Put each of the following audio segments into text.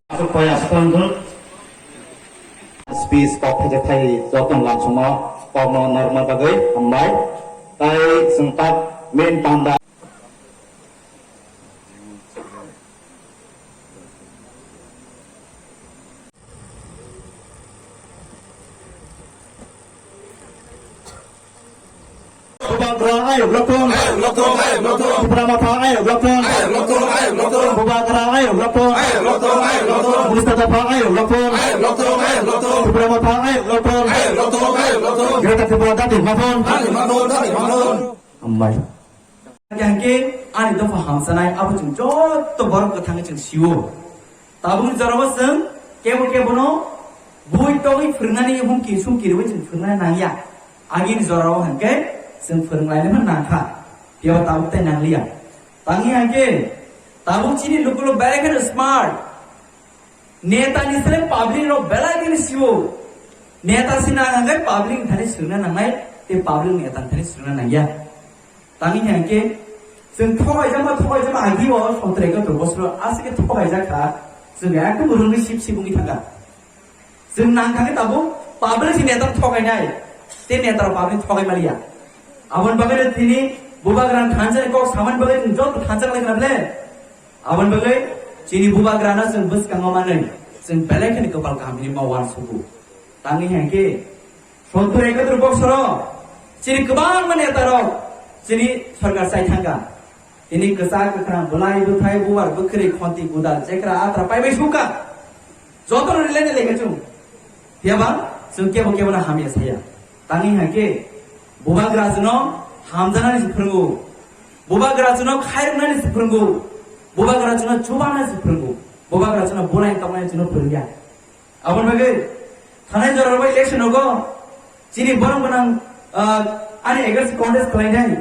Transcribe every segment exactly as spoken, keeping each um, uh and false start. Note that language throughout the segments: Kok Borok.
Aswk pai aswk wngthun. Speech kok thaijakthai joto lamsongno kokno norma bagwi hambai. Tai chwng tak main panda. Bubagra ayok lokthung. Ayok lokthung, ayok lokthung. Tipra Motha ayok lokthung. Ayok lokthung, ayok lokthung. Bubagra ayok lokthung. Ayok lokthung, ayok lokthung. Buddhist Dopha ayok lokthung. Ayok lokthung, ayok lokthung. Tipra Motha ayok lokthung. Ayok lokthung, ayok lokthung. Greater Tripura Dati Mathon. Dati Mathon, Dati Mathon. Hambai. Hingke ani dopha hamsanai abo chwng joto borok kwthangwi chwng sio. Tabukni jorao chwng kebo kebono bui togwi phwrwngnani humki sumki rwui chwng phwrwngnai nangya. Agini jorao hingke chwng phwrwnglainai nangkha. Phiya tabuk tei nangliya. Tangwi hingke tabuk chini luku belai kheno smart. Neta ni sere public rok belai kheno sio. Neta si nang hingke public thani swrwngna nangnai, tei public neta thani swrwngna nangya. Tangwi hingke chwng thogaijama, thogaijama agi o sotro ekatur bosor aswk khe thogaijak kha, chwng ekdom rwngwi sip sip wngwi thangkha. Chwng nangkha khe tabuk public si neta thogainai, tei neta rok public thogai maliya. Aboni bagwi no tini bubagrani thansa ni kok samani bagwi chwng joto thansa khlai khna ble. Aboni bagwi chini bubagrano chwng bwskango manwi chwng belai kheno kwpal kaham hinwi ma uansugo. Tangwi hingke sottur ekatur bosoro chini kwbangma netarok chini sorkar chai thangkha. Tini kwchak kwkhrang, bwlai bwthai, bubar bwkhwrwi, khonti gudal, jekra atra paibai sukha. Jotono rilai rilai khe chwng. Phiyaba chwng kebo kebono hamya saya. Tangwi hingke bubagra chwngno hamjaknani se phwrwngo. Bubagra chwngno khairoknani se phwrwngo. Bubagra chwngno chubanani se phwrwngo. Bubagra chwngno bulai tongmani chwngno phwrwngya. Aboni bagwi thanai jora rogo election rogo chini borok gwnang, ah, ani against contest khlainai.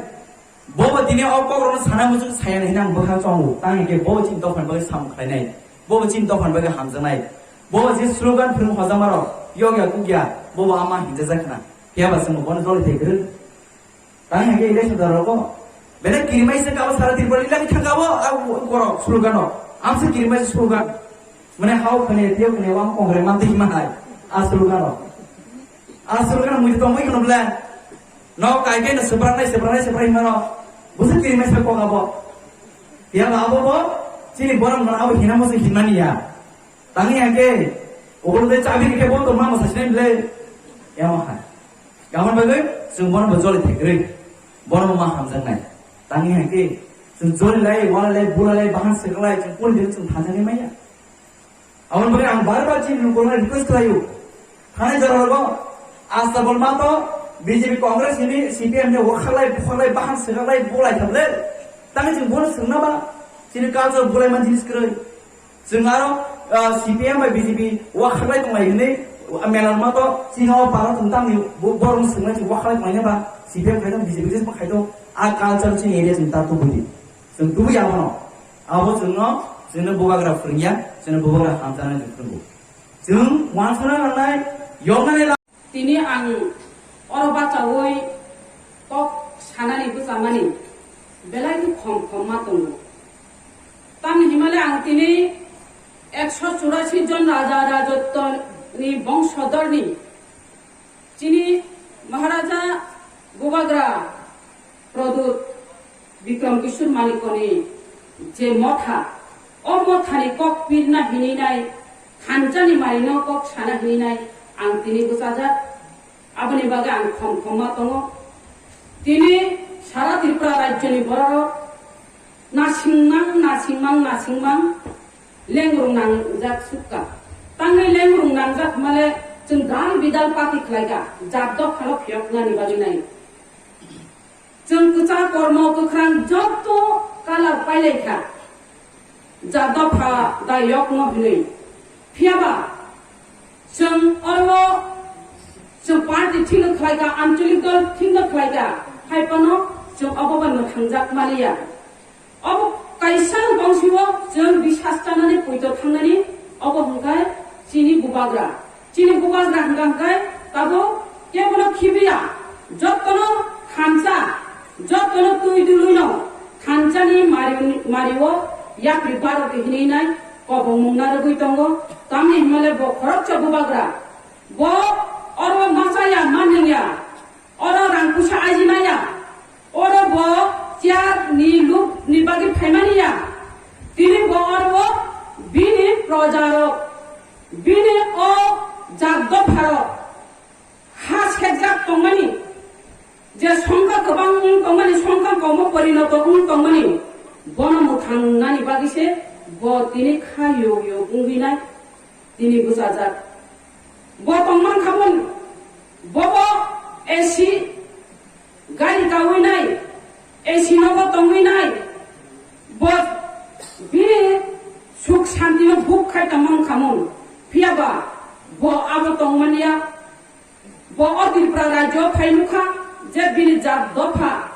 Bobo tini o kokrokno sana muchung saya hinwi ang bwkha chongo. Tang hingke bobo chini dophani bagwi samung khlainai. Bobo chini dophani bagwi hamjaknai. Bobo je slogan phwrwng hojama rok yokya kukya bobo ama hinjajak khna. Phiyaba chwngbo bono joli thai kwrwng. Tang hingke election jora rogo belai kirimai se kabo sara Tripura lila thangkabo a borok slogan o. Amse kirimai se slogan. Mane hao khane tiyo khane wang kongre manti hima hai. A slogan o. A slogan o mui tongwi khno ble. No kai ke no sebrang nai sebrang nai sebrang hima no. Busu kirimai se kok abo. Ya ba abo bo chini borok no abo hina mo se himani ya. Tangwi hingke, obolde chabi rikhe bo tongma mo sachinai ble. Yamo hai. Gamon bagwi chwng bono bo joli thai kwrwi. Bono bo ma hamjaknai. Tangwi hingke, chwng joli lai, wala lai, bula lai, bahan swkang lai, chwng kuli din chwng thanjaknai maya. Aboni bagwi ang bar bar chini lukurokno request khlaio. Thanai jora rogo, asta bolma to B J P Congress hini C P M ni wakhalai, bukhalai, bahan swkang lai, bulai thablai. Tangwi chwng bono swngna ba, chini culture bulai man jinis kwrwi. Chwng aro, ah, C P M bai B J P wakhaklai tonglai hinwi, ah, mela rwma to, chini o para chwng tamni bo-, borok swngmani chwng wakhaklai tonglai ba, C P M khai tong, B J P khai tong, a culture chini area chwng ta tubudi. Chwng tubui abono. Abo chwngno, chwngno bubagra phwrwngya, chwngno bubagra hamjaknai chwng phwrwngo. Chwng uansukna nangnai, yoknani la- Tini ang oro bachaui kok sanani bwchamani belai khe khom khom ma tongo. Tamni himale ang tini ekso churasi jon raja rajottoni bongsodorni chini Maharaja Bubagra Pradyut Bikram Kishore Manikoni je motha, o mothani kok pirna hininai, thanchani marino kok sana hininai ang tini bwchajak. Aboni bagwi ang khom khom ma tongo. Tini sara Tripura rajyoni bororok nasingmang, nasingmang, nasingmang lengrung nangjak sukha. Tangwi lengrung nangjak male chwng dal bidal party khlaikha, jat dophano phiyoknani bagwi nai. Chwng kwchak kormo kwkhrang joto colour pailaikha. Jat dopha da yokno hinwi. Phiyaba chwng oro chwng party thikno khlaikha, anchalik dol thikno khlaikha, hai phano chwng obo bai mwthangjak maliya. Obo kaisa bongsi o chwng bisas chanani poito thangnani, obo hwnkhe chini bubagra. Chini bubagra hwnkha hwnkhe tabuk kebono khibiya, jotono thansa, jotono twi duluino thansani mari, mario yapri barok hinwi nai Kobongmung narwgwi tongo, tamni hwnmale bo khoroksa bubagra. Bo oro machaya, manliya, oro rang puisa ajinaya, oro bo chair ni luk ni bagwi phaimaniya. Tini bo oro bini projarok, bini o jat dopharok ha sekjak tongmani, je songkha kwbang wng tongmani, songkha komo porinoto wng tongmani, bono mwthangnani bagwi se bo tini kha yog yog wngwi nai, tini bwchajak. Bo tongman khamung, bobo A C gari kawi nai, A C nogo tongwi nai, bo bini suk santino buk khai tongman khamung, phiya ba bo abo tongmaniya. Bo o Tripura rajyo phai nukha je bini jat dopha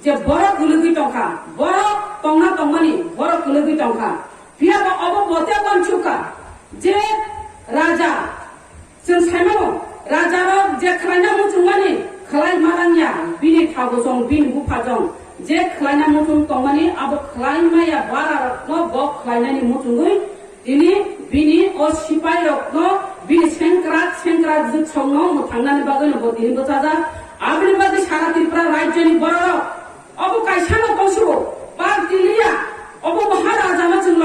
je borok kwlwgwi tongkha, borok tongna tongmani borok kwlwgwi tongkha. Phiya ba obo bo tei wansukha je raja, chwng saimano, rajarok je khlaina muchungmani khlai malangya, bini thagosong, bini buphajong je khlaina muchung tongmani abo khlai maya, bararokno bo khlainani muchungwi tini bini o sipairokno, bini sengkrak sengkrak jwksongno mwthangnani bagwino bo tini bwchajak. Aboni bagwi sara Tripura rajyoni bororok obo kaisano tongsugo, party liya, obo Maharajano chwng